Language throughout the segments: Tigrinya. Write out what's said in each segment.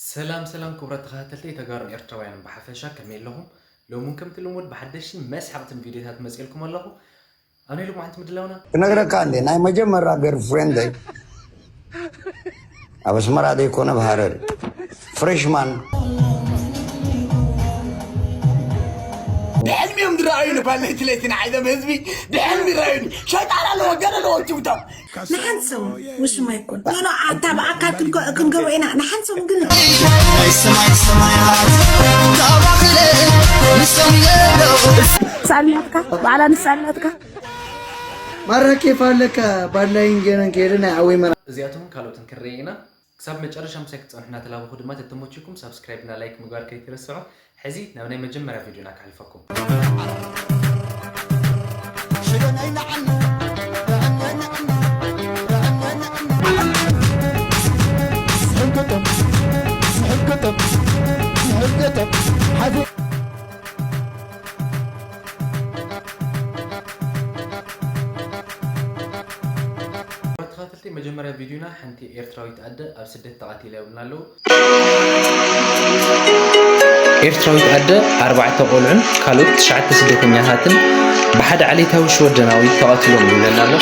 ሰላም ሰላም ክቡራት ተኸታተልቲ ተጋሩን ኤርትራውያንን ብሓፈሻ ከመይ ኣለኹም? ሎሚ እውን ከምቲ ልሙድ ብሓደሽትን መስሓቕትን ቪድዮታት መፂኤልኩም ኣለኹ። ኣብ ናይ ሎማዓንቲ ምድላውና ክነግረካ እንዴ ናይ መጀመርያ ገርል ፍሬንደይ ኣብ ኣስመራ ዘይኮነ ኣብ ሃረር ፍሬሽማን ብሕልሚ እዮም ዝረኣዩ ንባል ለይቲ ለይቲ ንዓይዞም ህዝቢ ብሕልሚ ይረኣዩ ሸጣን ኣለዎ ገለ ኣለዎ ቲውቶም ንሓንሰው ውሽማ ይኮን ኖኖ ኣታ ብኣካል ክንገብሮ ኢና ንሓንሰው ግን ናይ ሰማይ ሰማያት ካብ ኣኽለ ንሶም የለው ንሳልናትካ ባዕላ ንሳልናትካ ማራ ኬፍ ኣለካ ባድላይን ገይረን ከይደ ናይ ዓወይ መራ እዚኣቶም ካልኦትን ክንርኢ ኢና። ክሳብ መጨረሻ ምሳይ ክትፀንሑ እናተላበኹ ድማ ተተመችኩም ሳብስክራይብ እና ላይክ ምግባር ከይትረስዑ። ሕዚ ናብ ናይ መጀመርያ ቪድዮና ከሕልፈኩም። ተኸታተልቲ መጀመርያ ቪድዮና ሓንቲ ኤርትራዊት ኣደ ኣብ ስደት ተቐቲላ ይብሉና ኣለዉ። ኤርትራዊት ኣደ ኣርባዕተ ቆልዑን ካልኦት ትሽዓተ ስደተኛታትን ብሓደ ዓሌታዊ ሽወደናዊ ተቐቲሎም ይብለና ኣሎ።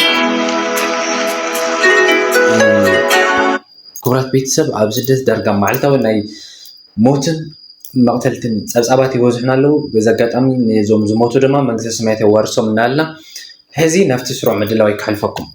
ክቡራት ቤተሰብ ኣብ ስደት ዳርጋ መዓልታዊ ናይ ሞትን መቕተልትን ጸብጻባት ይበዝሑና ኣለዉ። በዚ ኣጋጣሚ ነዞም ዝሞቱ ድማ መንግስተ ሰማያት የዋርሶም እናበልና ሕዚ ናብቲ ስሩዕ ምድላው ከሕልፈኩም።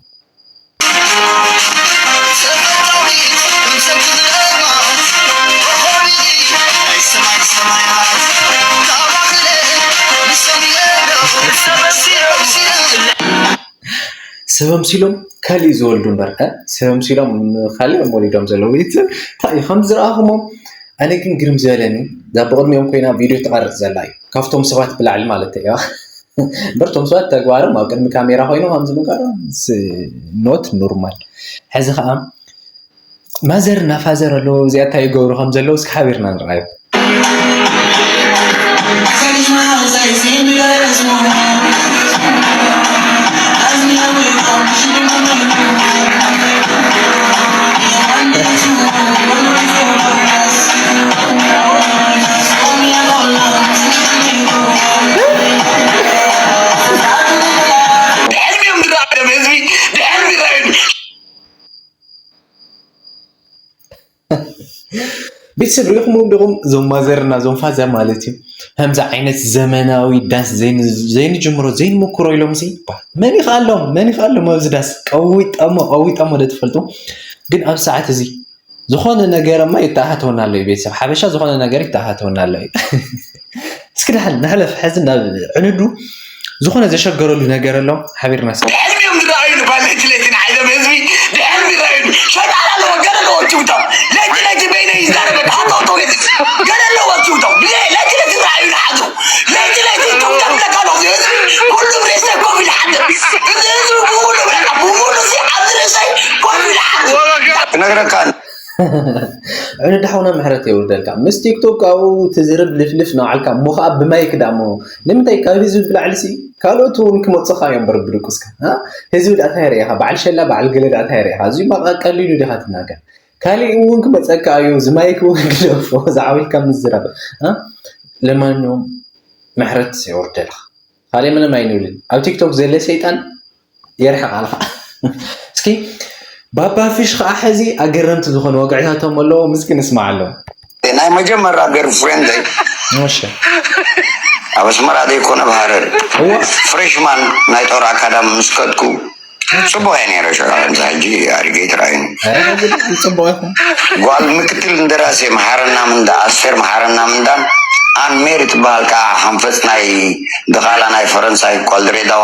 ሰበምሲሎም ካልእ ዝወልዱ እምበር እ? ሰበምሲሎም ካልእ እዮም ወሊዶም ዘለዉ ቤተሰብ እንታይ እዩ ከም ዝረኣኹሞም ኣነ ግን ግርም ዝበለኒ እዛ ብቕድሚኦም ኮይና ቪድዮ ትቐርፅ ዘላ እዩ ካብቶም ሰባት ብላዕሊ ማለት እያ እምበር ቶም ሰባት ተግባርም ኣብ ቅድሚ ካሜራ ኮይኖም ከምዚ ምግባሮም ኖት ኖርማል ሕዚ ከዓ ማዘር እና ፋዘር ኣለዉ እዚኣ እንታይ ይገብሩ ከም ዘለዉ እስኪ ሓቢርና ንርኣዮ ብሕልሚ እዮም ዝረኣዩ ህዝቢ ብሕልሚ ይረኣዩ ቤተሰብ ሪኢኹምዎም ዲኹም እዞም ማዘር እና እዞም ፋዘር ማለት እዩ ከምዚ ዓይነት ዘመናዊ ዳንስ ዘይንጅምሮ ዘይንሞክሮ ኢሎም ሲ መን ይኽኣሎም መን ይኽኣሎም ኣብዚ ዳስ ቀዊጠሞ ቀዊጠሞ ዶ ትፈልጡ ግን ኣብ ሰዓት እዚ ዝኾነ ነገርማ ይተኣታተወና ኣሎ እዩ ቤተሰብ ሓበሻ ዝኾነ ነገር ይተኣታተወና ኣሎ እዩ እስኪ ደሓን ንሕለፍ ሕዚ ናብ ዕንዱ ዝኾነ ዘሸገረሉ ነገር ኣሎ ሓቢርና ስ ሕልሚ እዮም ዝረኣዩ ንባል ለይቲ ለይቲ ንዓይዞም ህዝቢ ብሕልሚ ይረኣዩ ሸጣን ኣለዎ ገለ ኣለዎ ቲውቶም ለይቲ ለይቲ በይነ ይዛረበ ሃተውተው ገለ ኣለዎ ቲውቶም ለይቲ ለይቲ ዝረኣዩ ንሓዙ ለይቲ ለይቲ ቲውቶም ለካ ነው ህዝቢ ኩሉ ሬሰ ኮፍ ይልሓደ እዚ ህዝቢ ብሙሉ ብለካ ብሙሉ ዚ ኣብዚ ሬሰይ ኮፍ ይልሓደ ክነግረካ ዕንዱ ሓውና ምሕረት የውርደልካ ምስ ቲክቶክ ካብኡ ትዝርብ ልፍልፍ ንባዕልካ እሞ ከዓ ብማይክ ዳ እሞ ንምንታይ ካብ ህዝቢ ብላዕሊ ሲ ካልኦት እውን ክመፁኻ እዮም በር ብድቁስካ እ? ህዝቢ ዳ እንታይ ርኢኻ በዓል ሸላ በዓል ገለ ዳ እንታይ ርኢኻ እዚማ ቀሊሉ ዲኻ ትናገር ካሊእ እውን ክመፀካ እዩ እዚ ማይክ እውን ግደፎ ዝዓው ኢልካ ምዝራብ እ? ለማንኛውም ምሕረት የውርደልካ ካሊእ ምንም ኣይንብልን ኣብ ቲክቶክ ዘለ ሰይጣን የርሕቕ ኣልኻ እስኪ ባባ ፊሽ ከዓ ሕዚ ኣገረምቲ ዝኾኑ ወግዕታቶም ኣለዎ ምስኪ ንስምዓሎም ናይ መጀመርያ ገርል ፍሬንደይ እሺ ኣብ ኣስመራ ዘይኮነ ኣብ ሃረር ፍሬሽማን ናይ ጦር ኣካዳሚ ምስ ከድኩ ፅቡቕ እየ ነይረ ሸ ከምዚ ሕጂ ኣሪገይ ትረኣዩኒ ኧረ ሕዚ ጽቡቕ ኢኹም ጓል ምክትል እንደራሴ መሓረና ምንዳ ኣስቴር መሓረና ምንዳን ኣንሜር ትበሃል ከዓ ሓንፈፅ ናይ ድኻላ ናይ ፈረንሳይ ጓል ድሬዳዋ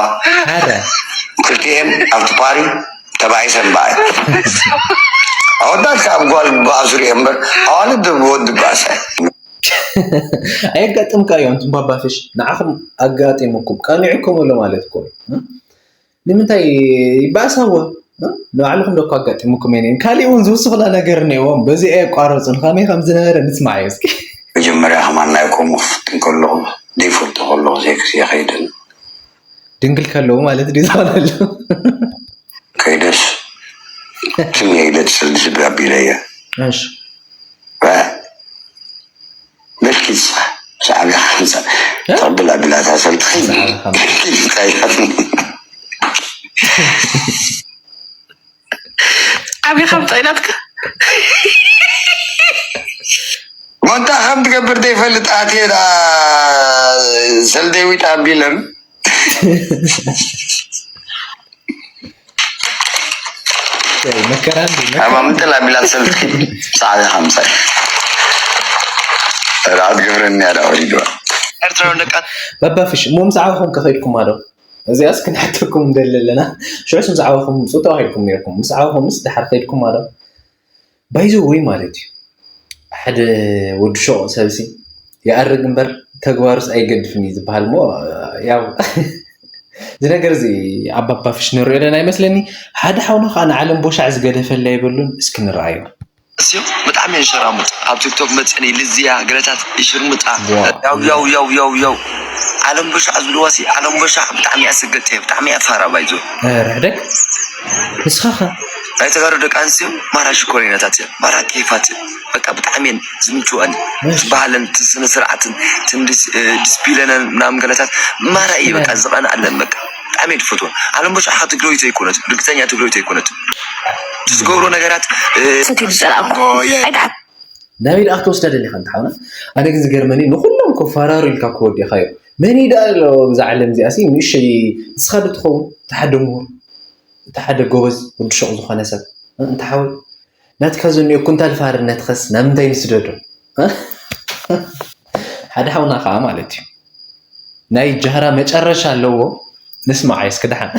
ኧረ ክልቲኤን ኣብቲ ፓሪ ተባኢሰን በኣይ ኣወዳት ካብ ጓል በኣሱ ሪኦ እምበር ኣዋልድ ብወዲ ባእሰ ኣየጋጥምካ እዮም ትንባባፍሽ ንዓኹም ኣጋጢሙኩም ቀኒዕኩም ኣሎ ማለት እኮ እዩ። ንምንታይ ይባእሳዎ ንባዕልኹም ደኮ ኣጋጢሙኩም እየ ካሊእ እውን ዝውስኹላ ነገር እኒዎም በዚ ኣየቋረፁን ከመይ ከም ዝነበረ ንስማዕ እዩ እስኪ መጀመርያ ከማን ናይ ኮሙ ክፍትን ከለኹ ዘይፈልጦ ከለኹ ዘይክስ የኸይድን ድንግል ከለዉ ማለት ድዩ ዝኾነሉ ከይደስ ስም የግደድ ስልዲ ስድራ ቢለየ እሺ ሻዕብያ ሓምሳ ተቐብል ኣቢላታ ሰልቲ ኪድ እንታይ ኢላትኒ? ዓብኻ ምጻ ኢላትካ? ሞንታ ከም ትገብር ዘይፈልጥ ኣትየ ደኣ ሰልደዊት ኣቢለን መከራ እንዲ ኣማ ምጥላ ቢላ ሰልፍ ሳዕሪ ሓምሳ ራኣት ግብርና ያዳ ወሪድዋ ኤርትራዊ ደቃት በባፍሽ እሞ ምስ ዓበኹም ከኸይድኩም ኣሎ። እዚኣስ ክንሓተኩም እንደሊ ኣለና። ሽዑስ ምስ ዓበኹም ምፁ ተባሂልኩም ነርኩም። ምስ ዓበኹምስ ድሓር ከይድኩም ኣሎ። ባይዘ ወይ ማለት እዩ ሓደ ወዲ ሾቕ ሰብሲ ይኣርግ እምበር ተግባሩስ ኣይገድፍን እዩ ዝበሃል። ሞ ያው እዚ ነገር እዚ ኣብ ኣባፍሽ ንሪኦ ኣለና ይመስለኒ። ሓደ ሓውና ከዓ ንዓለም ቦሻዕ ዝገደፈላ የብሉን። እስኪ ንረኣዮ። እስዮ ብጣዕሚ እየን ሸራሙጥ ኣብ ቲክቶክ መፅእኒ ልዝያ ገለታት ይሽርሙጣ ያው ያው ያው ያው ያው ዓለም ቦሻዕ ዝብልዋ ሲ ዓለም ቦሻዕ ብጣዕሚ እያ ስገጥ እየ ብጣዕሚ እያ ትፋራ ባይዞ ርሕደግ ንስኻ ኸ ናይ ተጋሩ ደቂ ኣንስትዮ ማራ ሽኮሪናታት እየን ማራ ኬፋት እየን በቃ ብጣዕሚ እየን ዝምችወኒ እቲ ባህለን እቲ ስነ ስርዓትን እቲ ዲስፒለነን ምናምን ገለታት ማራ እዩ በቃ ዝቐንኣለን በቃ ብጣዕሚ እየ ዝፈትወን ዓለም ቦሻዕ ትግራዊት ኣይኮነትን ርግፀኛ ትግራዊት ኣይኮነትን ዝገብሮ ነገራት ሰትዩ ዝፀላእኩ ኣይድሓ ናበይ ደኣ ክትወስዳ ደሊኻ እንተ ሓውና? ኣነ ግን ዝገርመኒ ንኹሎም ኮ ፈራሩ ኢልካ ክወዲእኻዮ መን እዩ ደኣ ኣሎ እዛ ዓለም እዚኣ ሲ ንእሸይ ንስኻ ዶ ትኸውን እቲ ሓደ ምሁር እቲ ሓደ ጎበዝ ወዲ ሹቕ ዝኾነ ሰብ እንተ ሓወይ ናትካ ዝኒኦ ኩንታል ፋርነትኸስ ናብ ምንታይ ንስደዶ? ሓደ ሓውና ከዓ ማለት እዩ ናይ ጃህራ መጨረሻ ኣለዎ ንስማዓዮ እስኪ ደሓን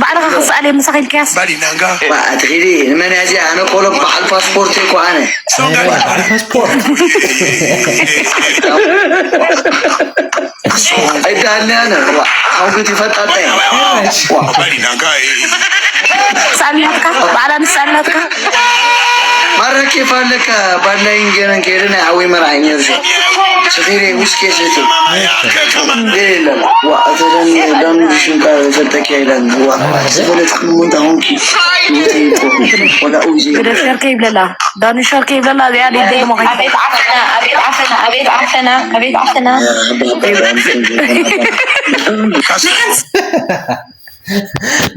ባዕልኻ ክስኣል እየ ምሳኺ ኢልካያስ ባዲናጋ ኣትኺዲ ንመን ያዚ ኣነ ቆሎ በዓል ፓስፖርት እኮ ኣነ ፓስፖርት ኣይዳሃልኒ ኣነ ኣውግት ይፈጣጣ ክስኣል ናትካ ባዕላ ንስኣል ናትካ ማራ ኬፍ ኣለካ ባድላይን ገይረን ከይደ ናይ ሓወይ መርዓይ ነርዚ ስኺረ ውስኬ ሰቲ የለን ዋ ኣተለን ዳኑ ሽንካ ፈልጠኪ ኣይለን ዋ ዝፈለጥክን ሙንታ ሆንኪ ወላ ኡዚ ግደፍ ሸርከ ይብለላ ዳኑ ሸርከ ይብለላ እዚኣ ደይ ደሞ ኣቤት ዓፈና ኣቤት ዓፈና ኣቤት ዓፈና ኣቤት ዓፈና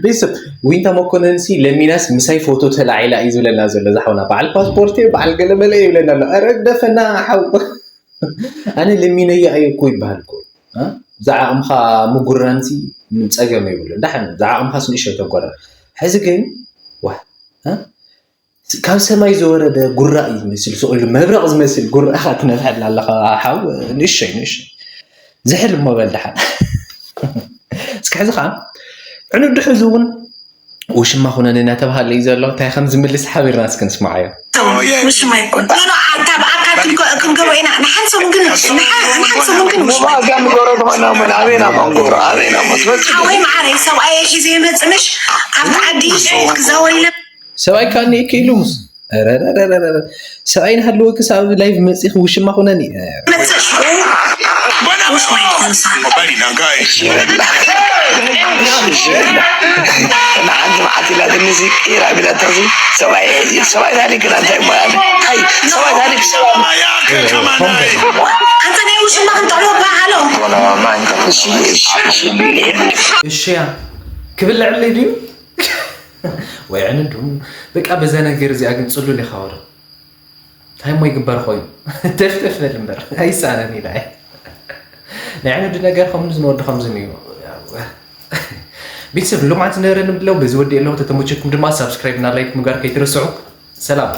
ቤተሰብ ዊንታ መኮነን ሲ ለሚናስ ምሳይ ፎቶ ተላዒላ እዩ ዝብለና ዘሎ ዝሓውና በዓል ፓስፖርት እዩ በዓል ገለመለ እዩ ይብለና ኣሎ ረ ግደፈና ሓው ኣነ ለሚነያ እየ እኮ ይበሃል እኮ ብዛዕባ ኣምኻ ምጉራን ሲ ጸገም የብሉ ዳሕን ብዛዕባ ኣምኻስ ንእሸ ተጎረ ሕዚ ግን ዋ ካብ ሰማይ ዝወረደ ጉራ እዩ ዝመስል ስቕ ኢሉ መብረቕ ዝመስል ጉራ ኢኻ ትነፍሐላ ኣለኻ ሓው ንእሸይ ንእሸይ ዝሕል እሞ በል ደሓን እስኪ ሕዚ ከዓ ዕኑዱ ሕዚ እውን ውሽማ ኩነኒ እናተባሃለ እዩ ዘሎ እንታይ ከም ዝምልስ ሓቢርና እስኪ ንስማዓዮ ውሽማ ይኮን ኖ ኣታ ብኣካል ክንገሮ ኢና ንሓን ሰሙን ግን ንሓን ሰሙን ግን ውሽማ ዋጋ ንገሮ ዝኾና ምን ኣበይና መንጎሮ ኣበይና መስበጽ ሓወይ መዓረይ ሰብኣየ ሒዘ ይመጽ ምሽ ኣብቲ ዓዲ ክዛወር ኢለ ሰብኣይ ከዓ እኒኤ ክኢሉ ምስ ሰብኣይ ንሃለወ ክሳብ ላይቭ መፂ ውሽማ ኩነኒ ንሓንቲ መዓት ኢላትኒ ዚ ቂራ ቢላታ ዚ ሰብኣይ ሰብኣይ ታሪክ ና እንታይ ማለት ኣይ ሰብኣይ ታሪክ ሰብኣይ ኣንተ ናይ ውሽማ ክንጠዕሞ ባሃሎ እሽያ ክብል ልዕለይ ድዩ ወይ ዕንዱ በቃ በዛ ነገር እዚኣ ግን ፅሉል ኢኻ ወረ እንታይ ሞ ይግበር ኮይኑ ተፍተፍ በል እምበር ኣይሳነን ኢላ ናይ ዕንዱ ነገር ከምዚ ንወዲ ከምዚ እዩ ቤተሰብ ሎማዓት ዝነበረ ንብለው በዚ ወዲ ኣለኹ ተተመቸኩም ድማ ሳብስክራይብ እና ላይክ ምግባር ከይትረስዑ ሰላም